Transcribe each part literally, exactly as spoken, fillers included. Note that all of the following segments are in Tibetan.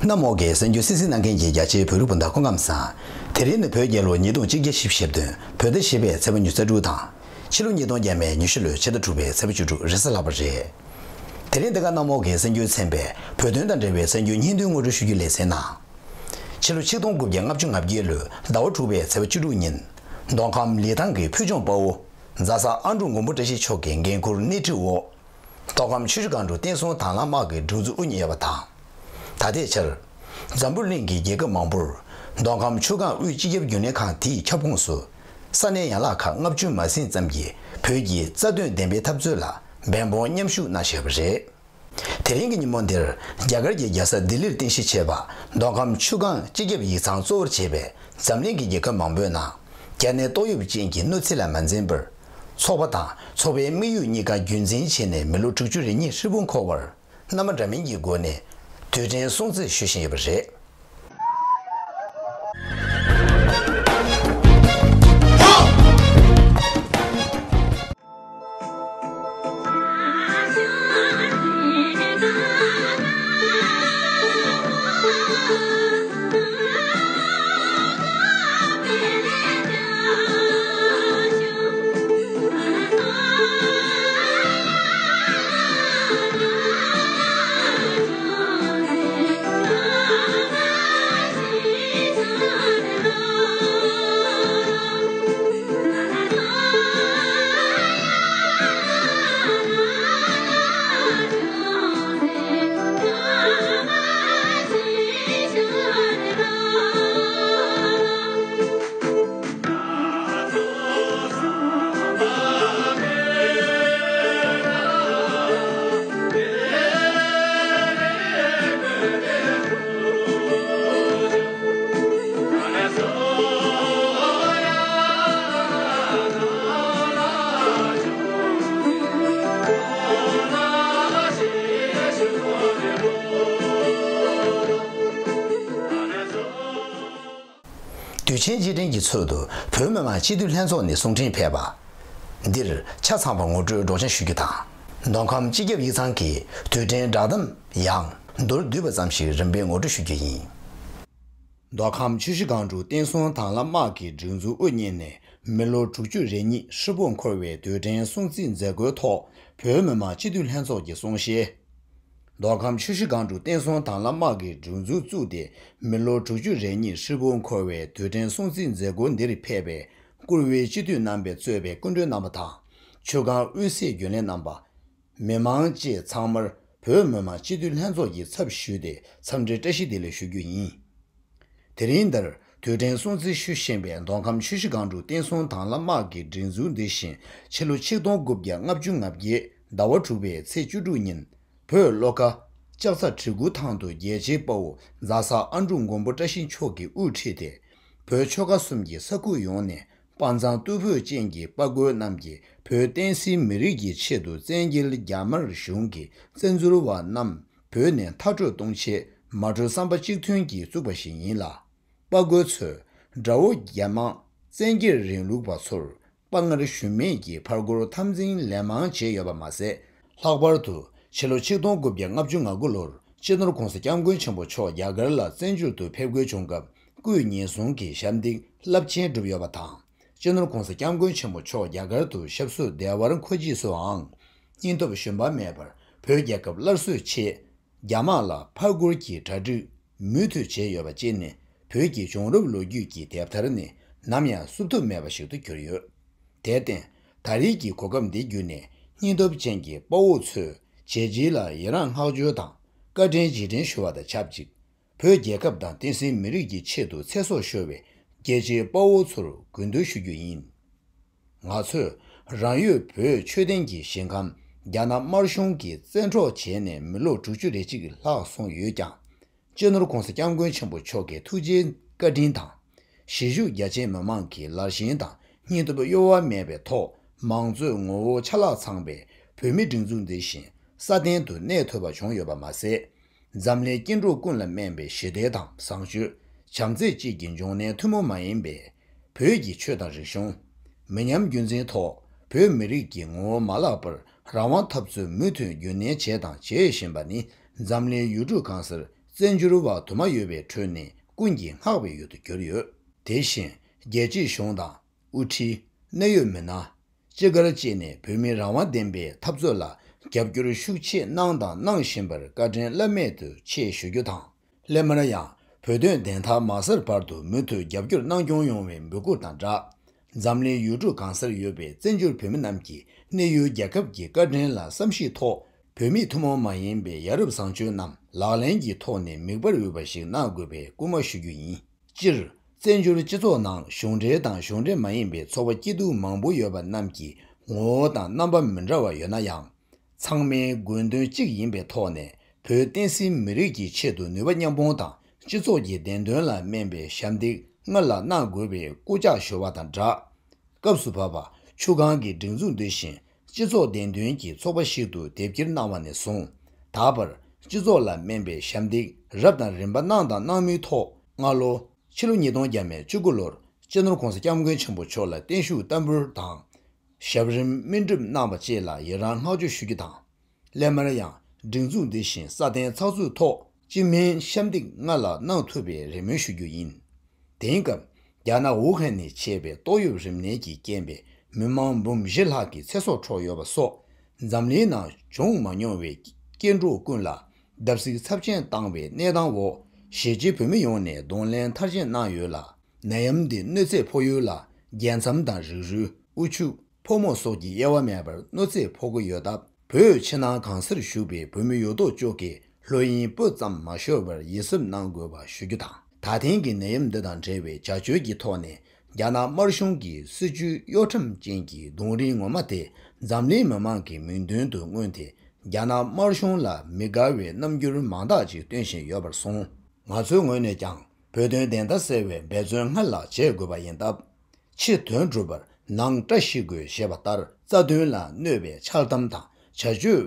གནམ་འོག་གི་གསར་འགྱུར་གསན་གཟིགས་གནང་མཁན་གྱི་རྒྱ་ཆེའི་བོད་རིགས་སྤུན་ཟླ་སྐུ་ཁམས་བཟང་། དེ་རིང་ནི་བོད་རྒྱལ་ལོ་ཉིས་སྟོང་ཆིག་བརྒྱ་བཞི་བཅུ་ཞེ་བདུན་བོད་ཟླ་བཞི་པའི་ཚེས་པ་ཉི་ཤུ་རྩ་དྲུག་དང་། ཕྱི་ལོ་ཉིས་སྟོང་བརྒྱ་མེད་ཉི་ཤུ་ལོའི་ཕྱི་ཟླ་དྲུག་པའི་ཚེས་པ་བཅུ་དྲུག་རེས་གཟའ་ལྷག་པ་རེད། དེ་རིང་འདི་ག་གནམ་འོག་གི་གསར་འགྱུར་ཚན་པས་བོད་དོན་དང་འབྲེལ་བའི་གསར་འགྱུར་སྙིང་བསྡུས་ངོ་སྤྲོད་ཞུ་རྒྱུ་ལས་ཟིན་ན། ཕྱི་ལོ་ཆིག་སྟོང་དགུ་བརྒྱ་ལྔ་བཅུ་ང་བརྒྱད་ལོའི་ཟླ་བ་དྲུག་པའི་ཚེས་པ་བཅུ་དྲུག་ཉིན། མདོ་ཁམས་ལི་ཐང་གི་ཕུལ་བྱུང་དཔའ་བོ། རྫ་ས་ཨ་འབྲུག་མགོན་པོ་བཀྲ་ཤིས་མཆོག་གི་འགན་འཁུར་སྣེ་ཁྲིད་འོག་མདོ་ཁམས་ཆུ་བཞི་སྒང་དྲུག་བསྟན་སྲུང་དྭང་བླངས་དམག་གི་སྒྲིག་འཛུགས་དབུ་བརྙེས་ཡོད་པ་དང་། ད་ལྟའི་ཆར། འཛམ་བུ་གླིང་གི་རྒྱལ་ཁབ་མང་པོར། མདོ་ཁམས་ཆུ་སྒང་དབུས་སྤྱི་ཁྱབ་རྒྱུན་ལས་ཁང་དེའི་ཁྱབ་ཁོངས་སུ། ས་གནས་ཡན་ལག་ཁག་ལྔ་བཅུ་མ་ཟིན་ཙམ་གྱིས་བོད་ཀྱི་རྩ་དོན་བདེན་པའི་འཐབ་རྩོད་ལ་འབད་འབུངས་མཉམ་ཞུགས་གནང་བཞིན་ཡོད་པ་རེད། དེ་རིང་གི་ཉིན་མོ་འདིར་རྒྱ་གར་གྱི་རྒྱལ་ས་ལྡི་ལིར་རྟེན་གཞི་བྱས་པ་མདོ་ཁམས་ཆུ་སྒང་སྤྱི་ཁྱབ་ཡིག་ཚང་གཙོ་བོར་བྱས་པའི་འཛམ་གླིང་གི་རྒྱལ་ཁབ་མང་པོའི་ནང་རྒྱ་ནད་ཏོག་དབྱིབས་ཅན་གྱི་གནོད་འཚེ་ལ་མ་འཛེམས་པར། ཚོགས་པ་དང་ཚོགས་པའི་དམིགས་ཡུལ་གཉིས་ཀ་རྒྱུན་འཛིན་བྱས་ནས་མི་ལོ་དྲུག་ཅུ་རེ་གཉིས་ཧྲིལ་པོ་འཁོར་བར། རྣམ་པ་འདྲ་མིན་གྱི་སྒོ་ནས་དུས་དྲན་སྲུང་བརྩི་ཞུ་བཞིན་ཡོད་པ་རེད། དུས་ཆེན་རྗེས་དྲན་གྱི་ཚུལ་དུ་བོད་མི་མང་སྤྱི་འཐུས་ལྷན་ཚོགས་ནས་གསུང་འཕྲིན་ཕེབས་པ། འདིར་ཆ་ཚང་བ་ངོ་སྤྲོད་སྒྲོག་སྦྱང་ཞུ་རྒྱུ་དང་། མདོ་ཁམས་སྤྱི་ཁྱབ་ཡིག་ཚང་གི་དུས་དྲན་བསྒྲགས་གཏམ་ཡང་མདོར་བསྡུས་པ་ཙམ་ཞིག་རིམ་པས་ངོ་སྤྲོད་ཞུ་རྒྱུ་ཡིན། མདོ་ཁམས་ཆུ་བཞི་སྒང་དྲུག་བསྟན་སྲུང་དྭང་བླངས་དམག་གི་སྒྲིག་འཛུགས་དབུ་བརྙེས་ནས་མི་ལོ་དྲུག་ཅུ་རེ་གཉིས་ཧྲིལ་པོ་འཁོར་བའི་དུས་དྲན་སྲུང་བརྩི་མཛད་སྒོའི་ཐོག་བོད་མི་མང་སྤྱི་འཐུས་ལྷན་ཚོགས་ཀྱིས་གསུང་བཤད། མདོ་ཁམས་ཆུ་བཞི་སྒང་དྲུག་བསྟན་སྲུང་དྭང་བླངས་དམག་གི་སྒྲིག་འཛུགས་བཙུགས་ཏེ་མི་ལོ་དྲུག་ཅུ་རེ་གཉིས་ཧྲིལ་པོ་འཁོར་བའི་དུས་དྲན་སྲུང་བརྩི་མཛད་སྒོ་འདིར་ཕེབས་པའི་བཀུར་འོས་སྤྱི་འཐུས་རྣམ་པས་གཙོས་པའི་སྐུ་མགྲོན་རྣམ་པ་དང་། ཆུ་སྒང་དབུས་སའི་རྒྱུན་ལས་རྣམ་པ། མི་མང་བཅས་ཚང་མར་བོད་མི་མང་སྤྱི་འཐུས་ལྷན་ཚོགས་ཀྱི་ཚབ་ཞུས་ཏེ་འཚམས་འདྲི་བཀྲ་ཤིས་བདེ་ལེགས་ཞུ་རྒྱུ་ཡིན། དེ་རིང་འདིར་དུས་དྲན་སྲུང་བརྩི་ཞུ་བཞིན་པའི་མདོ་ཁམས་ཆུ་བཞི་སྒང་དྲུག་བསྟན་སྲུང་དྭང་བླངས་དམག་གི་སྒྲིག་འཛུགས་འདི་བཞིན་ཕྱི་ལོ་ཆིག་སྟོང་དགུ་བརྒྱ་ལྔ་བཅུ་ང་བརྒྱད་ཟླ་བ་དྲུག་པའི་ཚེས་བཅུ་དྲུག་ཉིན་བོད་བློ་དགའ་ལྕགས་རྩ་གྲི་གུ་ཐང་དུ་རྒྱལ་གཅེས་དཔའ་བོ་རྫ་ས་ཨ་འབྲུག་མགོན་པོ་བཀྲ་ཤིས་མཆོག་གིས་དབུ་ཁྲིད་དེ་བོད་ཆོལ་ཁ་གསུམ་གྱི་ས་ཁུལ་ཡོངས་ནས་དཔའ་མཛངས་རྟུལ་ཕོད་ཅན་གྱི་དཔའ་རྒོད་རྣམས་ཀྱིས་བོད་བསྟན་སྲིད་མི་རིགས་ཀྱི་ཆེད་དུ་བཙན་རྒྱལ་རྒྱ་དམར་གཞུང་གི་བཙན་འཛུལ་བ་རྣམས་བོད་ནས་མཐར་སྐྲོད་གཏོང་ཆེད་མ་གྲོས་བསམ་པ་གཅིག་མཐུན་གྱིས་བཙུགས་པ་ཞིག་ཡིན་ལ། དཔའ་རྒོད་ཚོས་དགྲ་བོ་རྒྱ་དམར་བཙན་རྒྱལ་རིང་ལུགས་པ་ཚོར་དཔའ་ངར་ཞུམ་མེད་ཀྱིས་ཕར་རྒོལ་འཐབ་འཛིང་ལན་མང་བྱས་ཡོད་པ་མ་ཟད། ལྷག་པར་དུ་ཕྱི་ལོ་ཆིག་སྟོང་དགུ་བརྒྱ་ལྔ་བཅུ་ང་དགུ་ལོར་སྤྱི་ནོར་༧གོང་ས་༧སྐྱབས་མགོན་ཆེན་པོ་མཆོག་རྒྱ་གར་ལ་བཙན་བྱོལ་དུ་ཕེབས་དགོས་བྱུང་སྐབས་སྐུ་ཉེན་སྲུང་གི་ཞབས་འདེགས་རླབས་ཆེན་བསྒྲུབས་ཡོད་པ་དང་། སྤྱི་ནོར་༧གོང་ས་༧སྐྱབས་མགོན་ཆེན་པོ་མཆོག་རྒྱ་གར་དུ་ཞབས་སོར་བདེ་བར་འཁོད་རྗེས་སུའང་། སྙིང་སྟོབས་ཞུམ་པ་མེད་པར་བོད་རྒྱལ་ཁབ་སླར་གསོའི་ཆེད། རྒྱ་དམག་ལ་ཕར་རྒོལ་གྱི་གྲ་སྒྲིག་མུ་མཐུད་བྱས་ཡོད་པ་བཅས་ནི་བོད་ཀྱི་བྱུང་རབས་ལོ་རྒྱུས་ཀྱི་དེབ་ཐེར་ནས་ནམ་ཡང་བསུབ་ཐབས་མེད་པ་ཞིག་ཏུ་གྱུར་ཡོད། དེར་བརྟེན། ད་རེས་ཀྱི་གོ་སྐབས་འདི་བརྒྱུད་ནས་སྙིང་སྟོབས་ཅན་གྱི་དཔའ་བོ་ཚོའི་བྱས་རྗེས་ལ་ཡི་རངས་བསྔགས་བརྗོད་དང་བཀའ་དྲིན་རྗེས་དྲན་ཞུ་བ་དང་ཆབས་ཅིག་བོད་རྒྱལ་ཁབ་དང་བསྟན་སྲིད་མི་རིགས་ཀྱི་ཆེད་དུ་ཚེ་སྲོག་ཤོར་བའི་རྒྱལ་གཅེས་དཔའ་བོ་ཚོར་གུས་འདུད་ཞུ་རྒྱུ་ཡིན། ང་ཚོས་རང་ཡུལ་བོད་ཆོས་ལྡན་གྱི་ཞིང་ཁམས་རྒྱ་ནག་དམར་གཞུང་གིས་བཙན་འཕྲོག་བྱས་ནས་མི་ལོ་དྲུག་ཅུ་རེ་གཅིག་ལྷག་སོང་ཡོད་ཀྱང་། སྤྱི་ནོར་༧གོང་ས་༧སྐྱབས་མགོན་ཆེན་པོ་མཆོག་གི་ཐུགས་རྗེའི་བཀའ་དྲིན་དང་། གཞིས་བཞུགས་རྒྱ་ཆེའི་མི་མང་གི་ལར་ཞེན་དང་སྙིང་སྟོབས་གཡོ་བ་མེད་པའི་ཐོག་མང་གཙོའི་ངོ་བོ་ཆ་ལག་ཚང་པའི་བོད་མིའི་སྒྲིག་འཛུགས་འདི་བཞིན་སྲ་བརྟན་དུ་གནས་ཐུབ་པ་བྱུང་ཡོད་པ་མ་ཟད། འཛམ་གླིང་སྐྱེ་འགྲོ་ཀུན་ལ་སྨན་པའི་ཞི་བདེ་དང་བཟང་སྤྱོད། བྱམས་བརྩེ་བཅས་ཀྱི་འབྱུང་གནས་ཐུན་མོང་མ་ཡིན་པའི་བོད་ཀྱི་ཆོས་དང་རིག་གཞུང་། མི་ཉམས་རྒྱུན་འཛིན་ཐོག་བོད་མི་རིགས་ཀྱི་ངོ་བོ་མ་བརླག་པར་རང་དབང་འཐབ་རྩོད་མུ་མཐུད་རྒྱུན་གནས་བྱས་དང་བྱེད་བཞིན་པ་ནི་འཛམ་གླིང་ཡུལ་གྲུ་གང་སར་ བཙན་བྱོལ་བ་དུ་མ་ཡོད་པའི་ཁྲོད་ནས་ཀུན་གྱིས་བསྔགས་པའི་ཡུལ་དུ་གྱུར་ཡོད། དེ་བཞིན་རྒྱལ་གཅེས་གཞུང་དང་། དབུ་ཁྲིད། གནད་ཡོད་མི་སྣ། སྤྱི་སྒེར་བཅས་ནས་བོད་མིའི་རང་དབང་ལྡན་པའི་འཐབ་རྩོད་ལ་རྒྱབ་སྐྱོར་ཤུགས་ཆེ་གནང་དང་གནང་བཞིན་པར་བཀའ་དྲིན་བླ་མེད་དུ་ཆེ་ཞུ་རྒྱུ་དང་། སླད་མར་ཡང་བོད་དོན་བདེན་མཐའ་མ་གསལ་བར་དུ་མུ་མཐུད་རྒྱབ་སྐྱོར་གནང་སྐྱོང་ཡོང་བའི་འབོད་སྐུལ་དང་སྦྲགས། འཛམ་གླིང་ཡུལ་གྲུ་གང་སར་ཡོད་པའི་བཙན་བྱོལ་བོད་མི་རྣམས་ཀྱིས་གནས་ཡུལ་རྒྱལ་ཁབ་ཀྱི་བཀའ་དྲིན་ལ་བསམ་ཤེས་ཐོག་བོད་མིའི་ཐུན་མོང་མ་ཡིན་པའི་ཡ་རབས་བཟང་སྤྱོད་རྣམས་ལག་ལེན་གྱི་ཐོག་ནས་མིག་དཔེར་འོས་པ་ཞིག་གནང་དགོས་པའི་སྐུལ་མ་ཞུ་རྒྱུ་ཡིན། སྤྱིར། བཙན་བྱོལ་སྤྱི་ཚོགས་ནང་གཞུང་འབྲེལ་དང་གཞུང་འབྲེལ་མ་ཡིན་པའི་ཚོགས་པ་སྐྱིད་སྡུག་མང་པོ་ཡོད་པ་རྣམས་ཀྱི་ངོ་བོ་དང་རྣམ་པ་མི་འདྲ་བ་ཡོད་ན་ཡང་། ཚང་མའི་དགོས་འདུན་གཅིག་ཡིན་པའི་ཐོག་ནས་བོད་བསྟན་སྲིད་མི་རིགས་ཀྱི་ཆེད་དུ་ནུས་པ་མཉམ་སྤུངས་དང་སྤྱི་ཚོགས་ཀྱི་བདེན་དོན་ལ་སྨན་པའི་ཞབས་འདེགས་སྔར་ལ་གནང་དགོས་པའི་སྐུལ་ལྕག་ཞུ་བ་དང་སྦྲགས། སྐབས་སུ་བབས་པ་ཆུ་སྒང་གི་སྒྲིག་འཛུགས་འདི་བཞིན་སྤྱི་ཚོགས་བདེན་དོན་གྱི་ཚོགས་པ་ཞིག་ཏུ་དེབ་སྐྱེལ་གནང་བ་ནས་བཟུང་། ད་བར་སྤྱི་ཚོགས་ལ་སྨན་པའི་ཞབས་འདེགས་རབ་དང་རིམ་པ་གནང་དང་གནང་མུས་ཐོག་སྔ་ལོ། ཕྱི་ལོ་ཉིས་སྟོང་བརྒྱ་མེད་བཅུ་དགུ་ལོར་སྤྱི་ནོར་༸གོང་ས་༸སྐྱབས་མགོན་ཆེན་པོ་མཆོག་ལ་བརྟན་བཞུགས་བསྟར་འབུལ་དང་། ཞབས་རིམ་སྨིན་སྒྲུབ་གནང་བ་བཅས་ལ་ཡི་རང་བསྔགས་བརྗོད་ཞུ་རྒྱུ་དང་། སླད་མར་ཡང་སྒྲིག་འཛུགས་འདི་བཞིན་སྲ་བརྟན་ཚགས་ཚུད་ཐོག་སྤྱི་སྨན་ཞབས་འདེགས་སྔར་ལ་གནང་ཐུབ་པའི་རེ་སྨོན་ཞུ་རྒྱུ་ཡིན། དེང་སྐབས་རྒྱ་ནག་ཝུ་ཧན་ནས་མཆེད་པའི་ཏོག་དབྱིབས་རིམས་ནད་ཀྱི་རྐྱེན་པས་མི་མང་འབུམ་བཞི་ལྷག་གི་ཚེ་སྲོག་འཕྲོག་ཡོད་པ་སོགས་འཛམ་གླིང་ནང་བྱུང་མ་མྱོང་བའི་སྐྱེ་འགྲོ་ཀུན་ལ་བརྡབ་གསིག་ཚབས་ཆེན་བཏང་བའི་གནས་སྟངས་འོག་གཞིས་བྱེས་བོད་མི་ཡོངས་ནས་གདོང་ལེན་མཐར་ཕྱིན་གནང་ཡོད་ལ། ནད་ཡམས་འདི་གནོད་འཚེ་ཕོག་ཡུལ་ལ་རྒྱལ་མཚམས་དང་རིགས་རུས་དབུ་ཕྱུག་ཕོ་མོ་སོགས་ཀྱི་དབྱེ་བ་མེད་པར་གནོད་འཚེ་ཕོག་གི་ཡོད་སྟབས། བོད་ཕྱི་ནང་གང་སར་བཞུགས་པའི་བོད་མི་ཡོད་དོ་ཅོག་གིས་ལྷོད་གཡེང་སྤུ་ཙམ་མ་ཤོར་བར་ཡིད་གཟབ་གནང་དགོས་པ་ཞུ་རྒྱུ་དང་། ད་ཐེངས་ཀྱི་ནད་ཡམས་འདི་དང་འབྲེལ་བའི་བྱ་སྤྱོད་ཀྱི་ཐོག་ནས་རྒྱ་ནག་དམར་གཞུང་གི་སྲིད་བྱུས་གཡོ་ཁྲམ་ཅན་གྱི་རྡུང་རིང་ངོ་མ་དེ་འཛམ་གླིང་མི་མང་གི་མིག་མདུན་དུ་མངོན་ཏེ། རྒྱ་ནག་དམར་གཞུང་ལ་མི་དགའ་བའི་རྣམ་འགྱུར་མང་དག་ཅིག་སྟོན་བཞིན་ཡོད་པར་སོང་། ང་ཚོའི་ངོས་ནས་ཀྱང་བོད་དོན་བདེན་མཐའ་གསལ་བའི་འབད་བརྩོན་སྔར་ལྷག་བྱེད་དགོས་པ་ཡིན་སྟབས། ཕྱི་དོན་སྒྲུབ་པར་ནང་བཀྲ་ཤིས་དགོས་ཞེས་པ་ལྟར། རྩ་དོན་ལ་གནོད་པའི་འཆལ་གཏམ་དང་བྱ་སྤྱོད་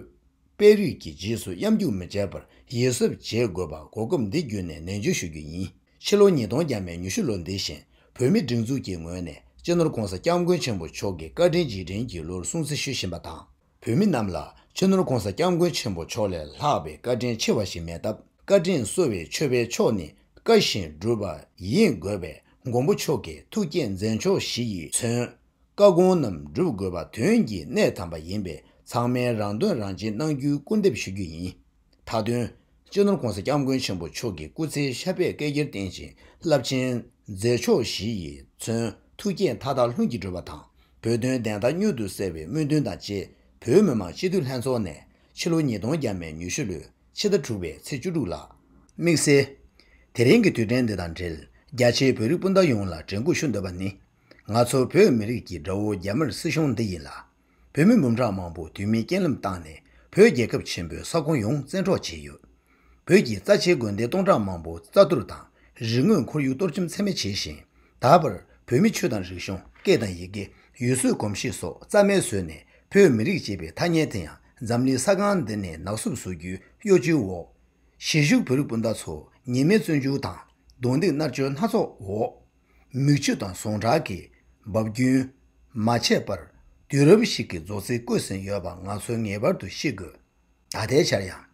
སྤེལ་རིགས་ཀྱི་རྗེས་སུ་གཡམ་རྒྱུག་མི་བྱེད་པར་ཡིད་གཟབ་བྱེད་དགོས་པ་གོ་སྐབས་འདི་བརྒྱུད་ནས་ནན་བརྗོད་ཞུ་རྒྱུ་ཡིན། ཕྱི་ལོ་ཉིས་སྟོང་བརྒྱ་མེད་ཉི་ཤུ་ལོ་འདི་བཞིན་བོད་མིའི་སྒྲིག་འཛུགས་ཀྱི་ངོས་ནས་སྤྱི་ནོར་༸གོང་ས་༸སྐྱབས་མགོན་ཆེན་པོ་མཆོག་གི་བཀའ་དྲིན་རྗེས་དྲན་གྱི་ལོར་སྲུང་བརྩི་ཞུ་བཞིན་པ་དང་། བོད་མི་རྣམས་ལ་སྤྱི་ནོར་༸གོང་ས་༸སྐྱབས་མགོན་ཆེན་པོ་མཆོག་ལས་ལྷག་པའི་བཀའ་དྲིན་ཆེ་བ་ཞིག་མེད་སྟབས། བཀའ་དྲིན་གསོ་བའི་མཆོད་པའི་མཆོག་ནི་བཀའ་བཞིན་སྒྲུབ་པ་ཡིན་དགོས་པས། མགོན་པོ་མཆོག་གི་ཐུགས་བསྐྱེད་མཛད་མཆོག་བཞི་ཡིས་མཚོན། བཀའ་དགོངས་རྣམས་སྒྲུབ་དགོས་པ་དོན་གྱི་གནད་དམ་པ་ཡིན་པས། ཚང་མས་རང་དོན་རང་གཅེས་གནང་རྒྱུའི་སྐུར་འདེབས་ཞུ་རྒྱུ་ཡིན། མཐའ་དོན། སྤྱི་ནོར་༸གོང་ས་༸སྐྱབས་མགོན་ཆེན་པོ་མཆོག་གི་སྐུ་ཚེའི་ཤ་འབད་བསྐལ་བརྒྱར་བརྟན་ཅིང་རླབས་ཆེན་མཛད་མཆོག་བཞི་ཡིས་མཚོན། ཐུགས་བསྐྱེད་མཐའ་དག་ལྷུན་གྱིས་གྲུབ་པ་དང་། བོད་དོན་བདེན་མཐའ་མྱུར་དུ་གསལ་བའི་སྨོན་འདུན་དང་བཅས། བོད་མི་མང་སྤྱི་འཐུས་ལྷན་ཚོགས་ནས་ཕྱི་ལོ་ཉིས་སྟོང་བརྒྱ་མེད་ཉི་ཤུ་ལོའི་ཕྱི་ཟླ་དྲུག་པའི་ཚེས་བཅུ་དྲུག་ལ། དམིགས་བསལ། དེ་རིང་གི་དུས་དྲན་འདི་དང་འབྲེལ། རྒྱ་ཆེའི་བོད་རིགས་སྤུན་ཟླ་ཡོངས་ལ་དྲན་སྐུལ་ཞུ་འདོད་པ་ནི། ང་ཚོ་བོད་མི་རིགས་ཀྱི་དགྲ་བོ་རྒྱ་དམར་སྲིད་གཞུང་འདི་ཡིན་ལ། བོད་མི་འབུམ་ཕྲག་མང་པོ་དུས་མིན་རྐྱེན་ལམ་བཏང་ནས་བོད་རྒྱལ་ཁབ་ཆེན་པོའི་ས་ཁོངས་ཡོངས་བཙན་འཕྲོག་བྱས་ཡོད། བོད་ཀྱི་རྩ་ཆེའི་དགོན་སྡེ་སྟོང་ཕྲག་མང་པོ་རྩ་གཏོར་དང་རིག་དངོས་ཁོར་ཡུག་གཏོར་བཅོམ་ཚད་མེད་བྱས་ཤིང་། ད་བར་བོད་མི་ཆོས་དང་རིག་གཞུང་། སྐད་དང་ཡི་གེ། ཡུལ་སྲོལ་གོམས་གཤིས་སོགས་རྩ་མེད་བཟོས་ནས། བོད་མི་རིགས་ཅེས་པའི་ཐ་སྙད་དེ་ཡང་འཛམ་གླིང་ས་སྒང་འདི་ནས་ནག་སུབ་བཟོ་རྒྱུའི་གཡོ་ཇུས་འོག་གཞིས་བཞུགས་བོད་རིགས་སྤུན་ཟླ་ཚོ་ཉེས་མེད་བཙོན་འཇུག་དང་རྡུང་རྡེག་མནར་གཅོད་སྣ་ཚོགས་འོག་མིག་ཆུ་དང་ཟུངས་ཁྲག་གི་འབབ་རྒྱུན་མ་ཆད་པར་དུས་རབས་ཤིག་གི་རྫོགས་ཚིག་བཀོད་ཟིན་ཡོད་པ་ང་ཚོས་ངེས་པར་དུ་ཤེས་དགོས། ད་ལྟའི་ཆར་ཡང་།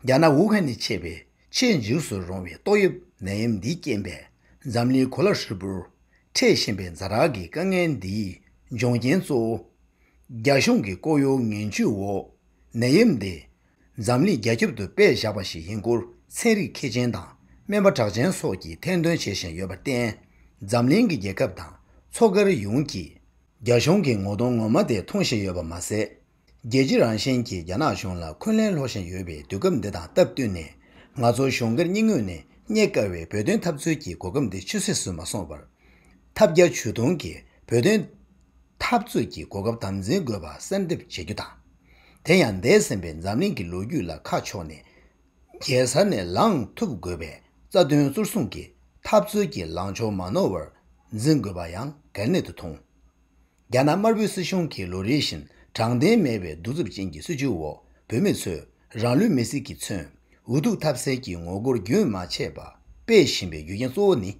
རྒྱ་ནག་ཝུ་ཧན་ནས་མཆེད་པའི་ཆེས་འཇིགས་སུ་རུང་བའི་ཏོག་དབྱིབས་ནད་ཡམས་འདིའི་རྐྱེན་པས་འཛམ་གླིང་གོ་ལ་ཧྲིལ་པོར་འཕྲད་བཞིན་པའི་ཛ་དྲག་གི་དཀའ་ངལ་འདིའི་འབྱུང་རྐྱེན་གཙོ་བོ། རྒྱ་གཞུང་གི་ལྐོག་གཡོ་ངན་ཇུས་འོག་ནད་ཡམས་འདི་འཛམ་གླིང་རྒྱ་ཁྱབ་ཏུ་སྤེལ་བཞག་པ་ཞིག་ཡིན་སྐོར་ཚན་རིག་མཁས་ཅན་དང་སྨན་པ་གྲགས་ཅན་སོགས་ཀྱིས་ཐེར་འདོན་བྱེད་བཞིན་ཡོད་པར་བརྟེན། འཛམ་གླིང་གི་རྒྱལ་ཁབ་དང་མཚོ་སྒེར་ཡོངས་ཀྱིས་རྒྱ་གཞུང་གི་ངོ་གདོང་ངོ་མ་དེ་མཐོང་བཞིན་ཡོད་པ་མ་ཟད། རྒྱལ་སྤྱི་རང་བཞིན་གྱིས་རྒྱ་ནག་གཞུང་ལ་འཁོན་ལན་སློག་བཞིན་ཡོད་པའི་དུས་སྐབས་འདི་དང་སྟབས་བསྟུན་ནས། ང་ཚོ་གཞུང་སྒེར་གཉིས་ངོས་ནས་རྙེད་དཀའ་བའི་བོད་དོན་འཐབ་རྩོད་ཀྱི་གོ་སྐབས་འདི་ཕྱི་བསྲེ་སུ་མ་སོང་བར། ཐབས་བརྒྱ་ཇུས་སྟོང་གིས་བོད་དོན་འཐབ་རྩོད་ཀྱི་གོ་སྐབས་དམ་འཛིན་དགོས་པ་གསལ་འདེབས་བྱེད་རྒྱུ་དང་། དེ་ཡང་འདས་ཟིན་པའི་འཛམ་གླིང་གི་ལོ་རྒྱུས་ལ་ཁ་ཕྱོགས་ནས། རྒྱལ་ས་ནས་ལངས་ཐུབ་དགོས་པའི་རྩ་དོན་གཙོར་བཟུང་གིས་འཐབ་རྩོད་ཀྱི་ལངས་ཕྱོགས་མ་ནོར་བར་འཛིན་དགོས་པ་ཡང་གལ་གནད་དུ་མཐོང་། རྒྱ་ནག་དམར་པོའི་སྲིད་གཞུང་གིས་ལོ་རེ་བཞིན་དྲང་བདེན་མེད་པའི་གདུག་རྩུབ་ཅན་གྱི་སྲིད་བྱུས་འོག་བོད་མི་ཚོས་རང་ལུས་མེར་སྲེག་གིས་མཚོན། འུ་ཐུག་ཐབས་ཟད་ཀྱི་ངོ་རྒོལ་རྒྱུན་མ་ཆད་པ་སྤེལ་བཞིན་པའི་རྒྱུ་རྐྱེན་གཙོ་བོ་ནི།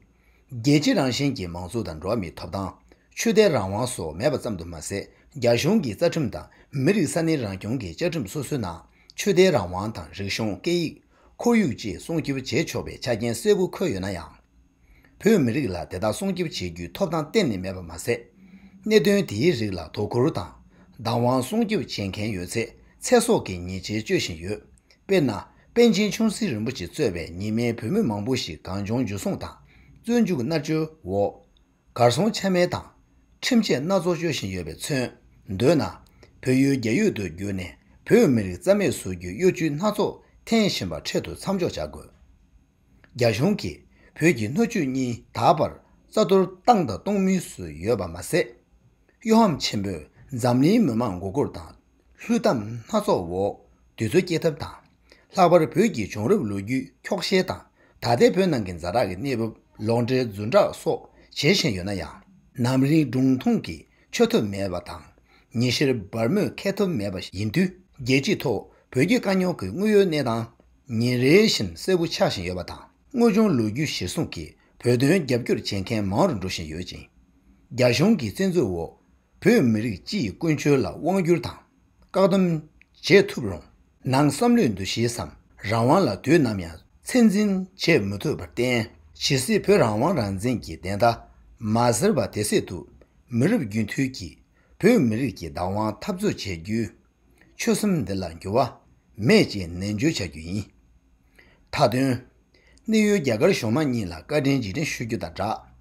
རྒྱལ་སྤྱི་རང་བཞིན་གྱི་མང་གཙོ་དང་འགྲོ་བ་མིའི་ཐོབ་ཐང་། ཆོས་དད་རང་དབང་སོགས་མེད་པ་ཙམ་དུ་མ་ཟད། རྒྱ་གཞུང་གི་རྩ་ཁྲིམས་དང་མི་རིགས་ས་གནས་རང་སྐྱོང་གི་བཅའ་ཁྲིམས་སོ་སོའི་ནང་ཆོས་དད་རང་དབང་དང་རིག་གཞུང་། སྐད་ཡིག་ཁོར་ཡུག་བཅས་སྲུང་སྐྱོབ་བྱེད་ཆོག་པའི་ཆ་རྐྱེན་གསལ་པོ་འཁོད་ཡོད་ན་ཡང་། བོད་མི་རིགས་ལ་དེ་དག་སྲུང་སྐྱོབ་བྱེད་རྒྱུའི་ཐོབ་ཐང་གཏན་ནས་མེད་པ་མ་ཟད། གནད་དོན་དེའི་རིགས་ལ་དོ་ཁུར་དང་བདག་དབང་སྲུང་སྐྱོབ་བྱེད་མཁན་ཡོད་ཚད་ཚེ་སྲོག་གི་ཉེས་ཆད་གཅོད་བཞིན་ཡོད། དཔེར་ན། པཎ་ཆེན་ཆུང་སྲིད་རིན་པོ་ཆེ་གཙོས་པའི་ཉི་མའི་བོད་མི་མང་པོ་ཞིག་གང་བྱུང་འཇུ་བཟུང་དང་། བཙོན་འཇུག་མནར་གཅོད་འོག་གར་སོང་ཆ་མེད་དང་། ཁྲིམས་ཆད་སྣ་ཚོགས་གཅོད་བཞིན་ཡོད་པས་མཚོན། མདོར་ན། བོད་ཡུལ་རྒྱ་ཡུལ་དུ་བསྒྱུར་ནས་བོད་མི་རིགས་རྩ་མེད་བཟོ་རྒྱུའི་གཡོ་ཇུས་སྣ་ཚོགས་འཐེན་བཞིན་པ་འཕྲལ་དུ་མཚམས་འཇོག་བྱ་དགོས། རྒྱ་གཞུང་གིས་བོད་ཀྱི་སྣོད་བཅུད་གཉིས་ད་བར་རྩ་གཏོར་བཏང་དང་གཏོང་མུས་སུ་ཡོད་པ་མ་ཟད། གཡོ་ཧམ་ཆེན་པོས་འཛམ་གླིང་མི་མང་མགོ་སྐོར་དང་། བསླུས་གཏམ་སྣ་ཚོགས་འོག་དུས་ཚོད་སྐྱེལ་ཐབས་དང་། ལྷག་པར་བོད་ཀྱི་བྱུང་རབས་ལོ་རྒྱུས་འཁྱོག་བཤད་དང་། ད་ལྟའི་བོད་ནང་གི་ཛ་དྲག་གི་གནས་བབ་ལོག་འགྲེལ་རྫུན་བསྒྲགས་སོགས་བྱེད་བཞིན་ཡོད་ན་ཡང་། ནམ་རིང་སྒྲུང་ཐུང་གིས་འཆོལ་ཐབས་མེད་པ་དང་། ཉི་ཤར་སྦར་མོས་ཁེགས་ཐབས་མེད་པ་ཡིན་དུས། རྒྱལ་སྤྱིའི་ཐོག་བོད་བརྒྱུད་དཀའ་རྙོག་གི་དངོས་ཡོད་གནས་སྟངས་ཉིན་རེ་བཞིན་གསལ་པོ་ཆགས་བཞིན་ཡོད་པ་དང་། དངོས་བྱུང་ལོ་རྒྱུས་གཞིར་བཟུང་གིས་བོད་དོན་རྒྱབ་སྐྱོར་བྱེད་མཁན་མང་རུ་འགྲོ་བཞིན་ཡོད་ཅིང་། རྒྱ་གཞུང་གི་བཙན་འཛུལ་འོག་བོད་མི་རིགས་སྤྱི་ཡི་ཀུན་སྤྱོད་ལ་དབང་བསྒྱུར་དང་བཀག་སྡོམ་བྱེད་ཐུབ་རུང་། ནང་བསམ་བློའི་འདུ་ཤེས་སམ་རང་དབང་ལ་དུས་ནམ་ཡང་ཚད་འཛིན་བྱེད་མི་ཐུབ་པར་བརྟེན། ཇི་སྲིད་བོད་རང་དབང་རང་བཙན་གྱི་བདེན་མཐའ་མ་གསལ་བ་དེ་སྲིད་དུ། མི་རབས་རྒྱུན་མཐུད་ཀྱིས་བོད་མི་རིགས་ཀྱི་བདག་དབང་འཐབ་རྩོད་བྱེད་རྒྱུའི་ཆོད་སེམས་འདི་ལ་འགྱུར་བ་མེད་ཅེས་ནན་བརྗོད་བྱ་རྒྱུ་ཡིན། མཐའ་དོན། གནས་ཡུལ་རྒྱ་གར་གཞུང་མང་གཉིས་ལ་བཀའ་དྲིན་རྗེས་དྲན་ཞུ་རྒྱུ་དང་སྦྲགས།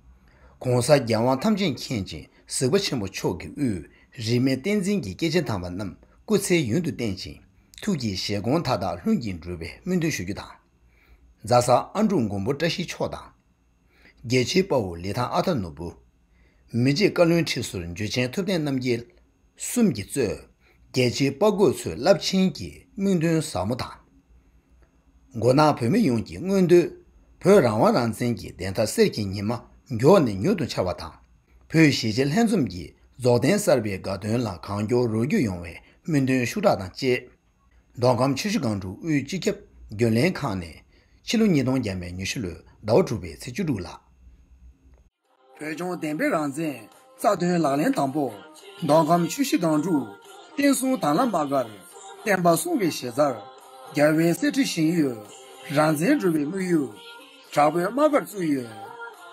༸གོང་ས་༸རྒྱལ་དབང་ཐམས་ཅད་མཁྱེན་ཅིང་གཟིགས་པ་ཆེན་པོ་མཆོག་གི་དབུས་རིས་མེད་བསྟན་འཛིན་གྱི་སྐྱེས་ཆེན་དམ་པ་རྣམས་སྐུ་ཚེ་ཡུན་དུ་བརྟན་ཅིང་ཐུགས་ཀྱི་བཞེད་དགོངས་མཐའ་དག་ལྷུན་གྱིས་འགྲུབ་པའི་སྨོན་འདུན་ཞུ་རྒྱུ་དང་། རྫ་ས་ཨ་འབྲུག་མགོན་པོ་བཀྲ་ཤིས་མཆོག་དང་། རྒྱལ་གཅེས་དཔའ་བོ་ལི་ཐང་ཨ་ཐར་ནོར་བུ། མི་རྗེ་བཀའ་བློན་ཁྲི་ཟུར་འཇུ་ཆེན་ཐུབ་བསྟན་རྣམ་རྒྱལ་གསུམ་གྱིས་གཙོས་རྒྱལ་གཅེས་དཔའ་རྒོད་ཚོའི་རླབས་ཆེན་གྱི་སྨོན་འདུན་ཟབ་མོ་དང་། མགོ་ནག་བོད་མི་ཡོངས་ཀྱི་མངོན་འདོད་བོད་རང་དབང་རང་བཙན་གྱི་བདེན་མཐའ་གསེར་གྱི་ཉི་མ་མགྱོགས་ནས་མྱུར་དུ་འཆར་བ་དང་། བོད་གཞིས་བྱེས་ལྷན་འཛོམས་ཀྱི་རྫོགས་ལྡན་གསར་པའི་དགའ་སྟོན་ལ་གང་མགྱོགས་རོལ་རྒྱུ་ཡོང་བའི་སྨོན་འདུན་ཤུགས་དྲག་དང་བཅས། མདོ་ཁམས་ཆུ་བཞི་སྒང་དྲུག་དབུས་སྤྱི་ཁྱབ་རྒྱུན་ལས་ཁང་ནས་ཕྱི་ལོ་ཉིས་སྟོང་བརྒྱ་མེད་ཉི་ཤུ་ལོའི་ཟླ་བ་དྲུག་པའི་ཚེས་བཅུ་དྲུག་ལ། བོད་ལྗོངས་བདེན་པའི་རང་བཙན་རྩ་དོན་ལག་ལེན་དང་པོ། མདོ་ཁམས་ཆུ་བཞི་སྒང་དྲུག་བསྟན་སྲུང་དང་བླངས་དམག་སྒར། བསྟན་པ་སྲུང་བའི་གཞི་རྩར། རྒྱལ་བའི་གསེར་ཁྲི་བཞེངས་ཡུལ། རང་བཙན་སྒྲུབ་པའི་དམིགས་ཡུལ། དྲག་པོའི་དམག་སྒར་བཙུགས་ཡོད།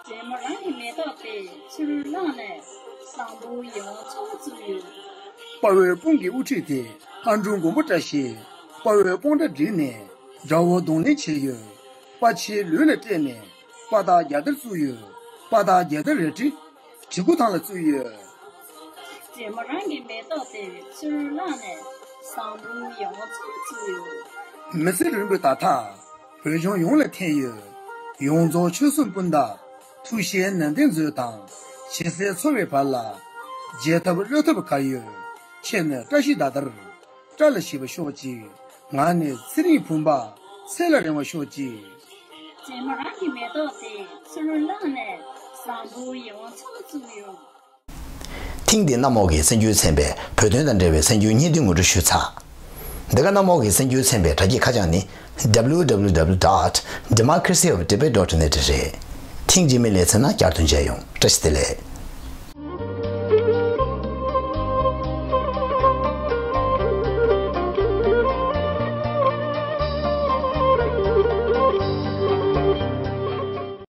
རྗེ་མོ་རང་གི་མེ་ཏོག་དེ་ཚུར་བླངས་ནས་བཟང་པོའི་ཡིད་དབང་འཚོ་བ་བཙུགས་ཡོད། དཔའ་བོའི་དཔུང་གི་དབུ་ཁྲིད་དེ་ཨ་འབྲུག་མགོན་པོ་བཀྲ་ཤིས། དཔའ་བོའི་དཔུང་གྲལ་བསྒྲིགས་ནས་དགྲ་བོ་གདོང་ལེན་བྱས་ཡོད། དཔའ་ཆེའི་ལུས་ལ་སྤྲད་ནས་དཔའ་རྟགས་རྒྱལ་དར་བཙུགས་ཡོད། དཔའ་རྟགས་རྒྱལ་དར་རལ་གྲི་གྲི་གུ་ཐང་ལ་བཙུགས་ཡོད། རྗེ་མོ་རང་གི་མེ་ཏོག་དེ་ཚུར་བླངས་ནས་བཟང་པོའི་ཡིད་དབང་འཚོ་བ་བཙུགས་ཡོད། མི་ཚེ་རིང་པོའི་ད་ཐག་བོད་ལྗོངས་ཡོངས་ལ་འཐེན་ཡོད། ཡོངས་རྫོགས་ཆོལ་གསུམ་སྤུན་ཟླ་ཐུགས་བཞེས་ནན་ཏན་མཛོད་དང་། ཇི་སྲིད་འཚོ་བའི་བར་ལ་བརྗེད་ཐབས་གློད་ཐབས་ག་ཡོད། ཁྱེད་ནི་བཀྲ་ཤིས་ཟླ་ལྟར་བཀྲ་ལ་ཤིས་པ་ཤོག་ཅིག་ང་ནི་ཚེ་རིང་བུམ་པ་ཚེ་ལ་རིང་བ་ཤོག་ཅིག་རྗེ་མོ་རང་གི་མེ་ཏོག་དེ་ཚུར་བླངས་ནས་བཟང་པོའི་ཡིད་དབང་འཚོ་བ་བཙུགས་ཡོད། ཐེངས་འདིའི་གནམ་འོག་གི་གསར་འགྱུར་ཚན་པས་བོད་དོན་དང་འབྲེལ་བའི་གསར་འགྱུར་སྙིང་བསྡུས་ངོ་སྤྲོད་ཞུས་ཚར། འདི་ག་གནམ་འོག་གི་གསར་འགྱུར་ཚན་པའི་དྲ་རྒྱའི་ཁ་བྱང་ནི། W W W dot democracy of tibet dot net རེད། ཐེངས་རྗེས་མའི་ལེ་ཚན་ནང་བསྐྱར་དུ་མཇལ་ཡོང་། བཀྲ་ཤིས་བདེ་ལེགས།